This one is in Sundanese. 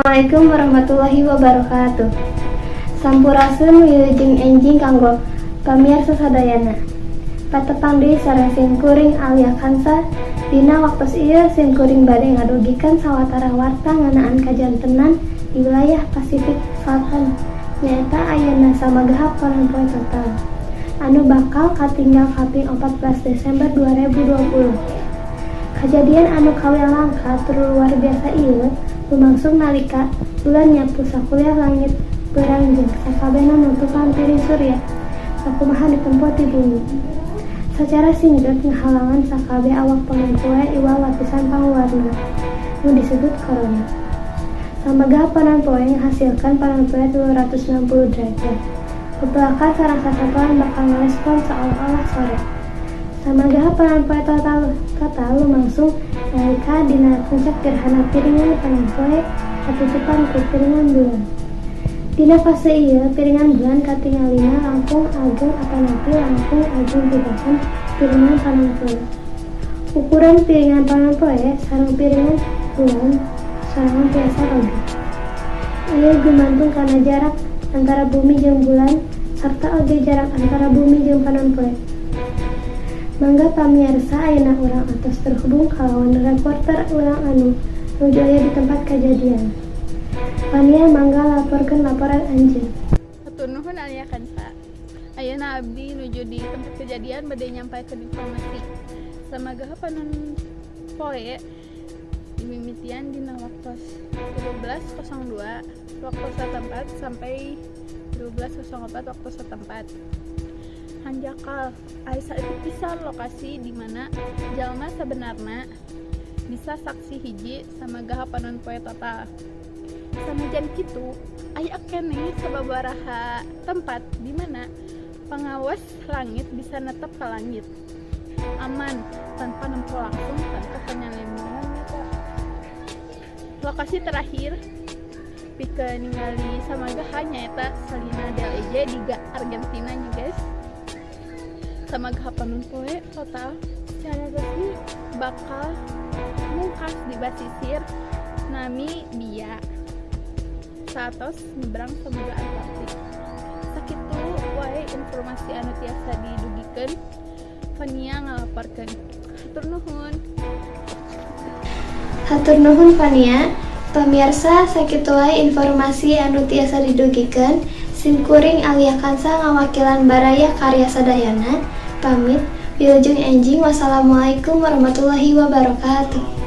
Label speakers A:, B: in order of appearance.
A: Assalamualaikum warahmatullahi wabarakatuh. Sampurasun, wilujeng enjing kanggo pamiarsa sadayana. Patepang deui sareng sim kuring, Alia Kansa. Dina waktos ieu sim kuring bade ngadugikeun sawatara warta ngeunaan kajantenan di wilayah Pasifik Selatan, nyaeta ayana samagaha panon poe total anu bakal katinggal kaping 14 Desember 2020. Kajadian anu kawih langka tur luar biasa ieu lumangsung nalika bulan nyapu sakuliah langit beurang jeung sakabehna nutupan piring surya sakumaha ditempo ti bumi. Sacara singget ngahalangan sakabeh awak panon poe iwal lapisan pangluarna nu disebut korona. Samagaha panon poe ngahasilkeun panon poe 360 derajat. Pepelakan sareng sasatoan bakal ngarespon saolah-olah sore. Samagaha panon poe total lumangsung nalika dina puncak gerhana piringan panon poe katutupan ku piringan bulan. Dina fase ieu, piringan bulan katingalina langkung ageng atanapi langkung ageng tibatan piringan panon poe. Ukuran piringan panon poe sareng piringan bulan sorangan tiasa robih. Ieu gumantung kana jarak antara bumi jeung bulan sarta oge jarak antara bumi jeung panon poe. Mangga pamiarsa, ayeuna urang atos terhubung kalawan reporter urang anu nuju aya di tempat kajadian. Fania, mangga laporkeun laporan anjeun.
B: Hatur nuhun, Alia Kansa. Ayeuna abdi nuju di tempat kejadian, bade nyampaikan informasi. Samagaha panon poe dimimitian dina waktu 13.02 waktu setempat sampai 12.04 waktu setempat. Hanjakal aya saeutik pisan lokasi di mana jalma sebenarna bisa saksi hiji samagaha panon poe total. Sanajan kitu, aya keneh sababaraha tempat di mana pengawas langit bisa netep ke langit aman tanpa nempo langsung, tanpa penyelindungan mata. Lokasi terakhir pikeun ningali samagaha nyaeta Salina del Eje di Argentina nya, guys. Samagaha panon poe total secara resmi bakal mungkas di basisir Namibia saatos nyebrang Samudra Atlantik. Sakitu wae informasi anu tiasa didugikeun. Fania ngalaporkeun, hatur nuhun.
A: Hatur nuhun, Fania. Pamirsa, sakitu wae informasi anu tiasa didugikeun. Sim kuring, Alia Kansa, ngawakilan Baraya Karya Sadayana pamit. Wilujeng enjing, wassalamualaikum warahmatullahi wabarakatuh.